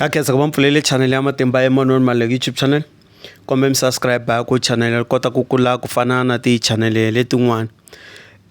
Ha khensa ku va mi pfulele channel ya Matimba Emmanuel Maluleke YouTube channel kombela mi subscribe ku channel yi kota ku kula ku fana na ti-channel letin'wana.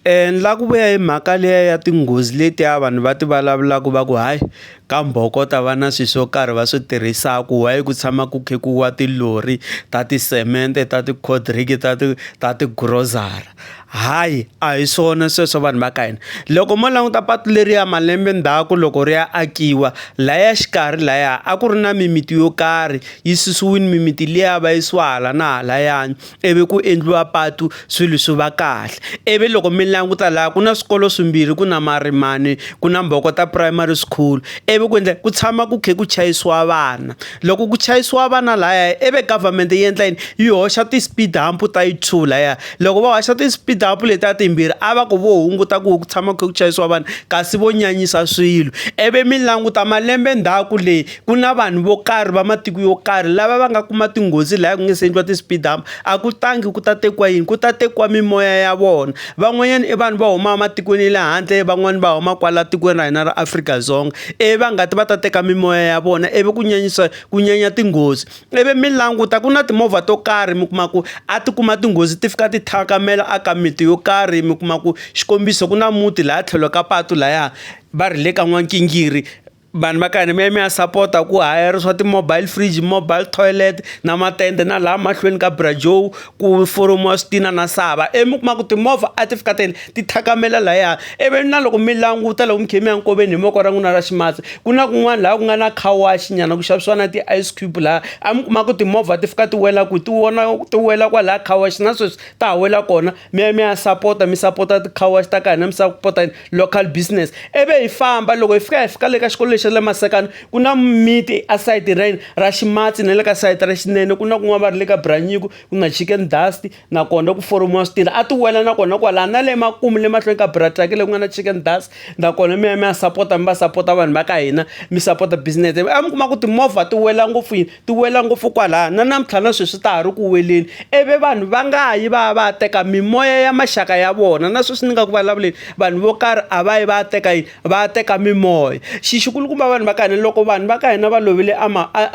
Ni lava ku vuya hi mhaka liya ya tinghozi letiya vanhu va ti vulavulaka va ku hayi ka mbhokota va na swilo swo karhi va swi tirhisaka why ku tshama ku kha ku wa tilori ta tisemende ta ti-cold-drink ta ti ta ti-grocery. Hayi a hi swona sweswo vanhu va ka hina loko mo languta patu leriya malembe ndzhaku loko ri ya akiwa laya xikarhi laya a ku ri na mimiti yo karhi yi susiwile mimiti liya va yisiwa hala na halayani ivi ku endliwa patu swilo swi va kahle ivi loko mi languta laha ku na swikolo swimbirhi ku na Marimani ku na Mbhokota Primary School ivi ku endla ku tshama ku kha ku chayisiwa vana loko ku chayisiwa vana laya ivi government yi endla yini yi hoxa ti-speed hump ta yi two laya loko va hoxa ti-speed hump letiya timbirhi a va ku vo hunguta ku ku tshama ku kha ku chayisiwa vanhu kasi vo nyanyisa swilo ivi mi languta malembe ndzhaku leyi ku na vanhu vo karhi va matiko yo karhi lava va nga kuma tinghozi laya ku nge se endliwa ti-speed hump a ku tangi ku ta tekiwa yini ku ta tekiwa mimoya ya vona van'wanyana i vanhu va huma ematikweni ya le handle van'wani va huma kwala tikweni ra hina ra Afrika-Dzonga ivi va nga ti va ta teka mimoya ya vona ivi ku nyanyisa ku nyanya tinghozi ivi mi languta ku na timovha to karhi mi kuma ku a ti kuma tinghozi ti fika ti thakamela a ka miti yo karhi mi kuma ku xikombiso ku na muti laya tlhelo ka patu laya va ri le ka N'wankingiri vanhu va ka hina mi ya mi ya sapota ku hayarisiwa ti-mobile fridge mobile toilet na matende na laha mahlweni ka Bra Joe ku foromiwa switina na sava ivi mi kuma ku timovha a ti fika ti ti thakamela laya ivi na loko mi languta loko mi kha mi ya nkoveni hi voko ra n'wina ra ximatsi ku na kun'wana laha ku nga na car wash nyana ku xavisiwa na ti-ice cube laha a mi kuma ku timovha ti fika ti wela kwihi ti vona ti wela kwalaya car wash na sweswi ta ha wela kona mi ya mi ya sapota mi sapota ti-car wash ta ka hina mi sapota local business ivi hi famba loko hi fika hi fika le ka xikolo lexi xa le Masekani ku na miti esayitini ra yini ra ximatsi na le ka sayiti ra xinene ku na kun'wana va ri le ka Bra Nyiko ku na chicken dust nakona ku foromiwa switina a ti wela nakona kwalano na le makumu le mahlweni ka Bra Tucky le ku nga na chicken dust nakona mi ya mi ya sapota mi va sapota vanhu va ka hina mi sapota business a mi kuma ku timovha ti wela ngopfu yini ti wela ngopfu kwalaya na namuntlha na sweswi ta ha ri ku weleni ivi vanhu va nga yi va ya va ya teka mimoya ya maxaka ya vona na sweswi ni nga ku vulavuleni vanhu vo karhi a va yi va ya teka yini va ya teka mimoya xi xikulukumba vanhu va ka hina loko vanhu va ka hina va lovile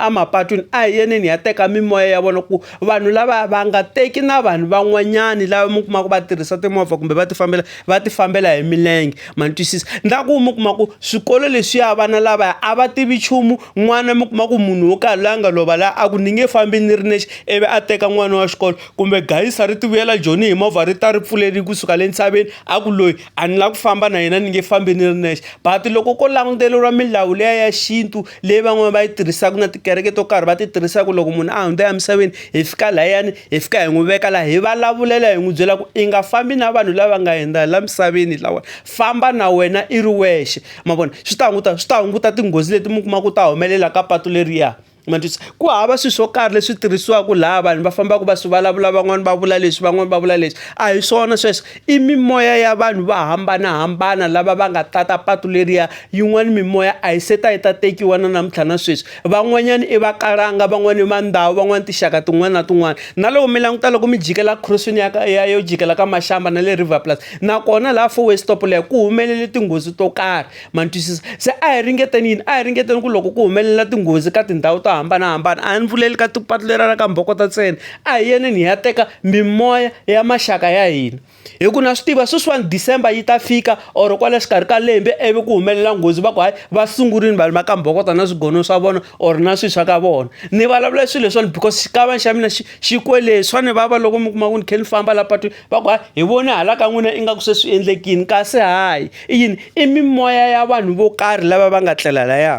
emapatwini a hi yeneni hi ya teka mimoya ya vona ku vanhu lava va nga teki na vanhu van'wanyani lava mi kumaka va tirhisa timovha kumbe va ti fambela va ti fambela hi milenge ma ni twisisa na ku mi kuma ku swikolo leswiya vana lavaya a va tivi nchumu n'wana mi kuma ku munhu wo karhi loyi a nga lova laha a ku ni nge fambi ni ri nexe ivi a teka n'wana wa xikolo kumbe gayisa ri ti vuyela Joni hi movha ri ta ri pfuleli kusuka le ntshaveni a ku loyi a ni lava ku famba na yena ni nge fambi ni ri nexe but loko ko languteriwa milawu liya ya xintu leyi van'wani va yi tirhisaka na tikereke to karhi va ti tirhisaka loko munhu a hundza emisaveni hi fika layani hi fika hi n'wi veka laha hi vulavulela hi n'wi byela ku i nga fambi na vanhu lava nga hundza la misaveni lawa famba na wena i ri wexe ma vona swi ta hunguta swi ta hunguta tinghozi leti mi kumaka ku ta humelela ka patu leriya ma twisisa ku hava swilo swo karhi leswi tirhisiwaka laha vanhu va fambaka va swi vulavula van'wani va vula leswi van'wani va vula leswi a hi swona sweswo i mimoya ya vanhu va hambanahambana lava va nga tata patu leriya yin'wani mimoya a yi se ta yi ta tekiwa na namuntlha na sweswi van'wanyana i vakalanga van'wani i mandhawu van'wani tinxaka tin'wana na tin'wana na loko mi languta loko mi jikela crossing ya ka ya yo jikela ka Mashamba na le River Plus nakona laha four way stop leyi ku humelele tinghozi to karhi ma ni twisisa se a hi ringeteni yini a hi ringeteni ku loko ku humelela tinghozi ka tindhawu to hambanahambana a ni vuleli ka patu leriya ra ka Mbhokota ntsena a hi yeneni hi ya teka mimoya ya maxaka ya hina hi ku na swi tiva sweswiwani December yi ta fika or kwala xikarhi ka lembe ivi ku humelela nghozi va ku hayi va sungurile vanhu va ka Mbhokota na swigono swa vona or na swilo swa ka vona ni vulavula swilo leswiwani because xikavana xa mina xi xi kwele swa ni vava loko mi kuma ku ni kha ni famba la patwini va ku hayi hi vone hala ka n'wina ingaku se swi endlekile kasi hayi i yini i mimoya ya vanhu vo karhi lava va nga tlela laya.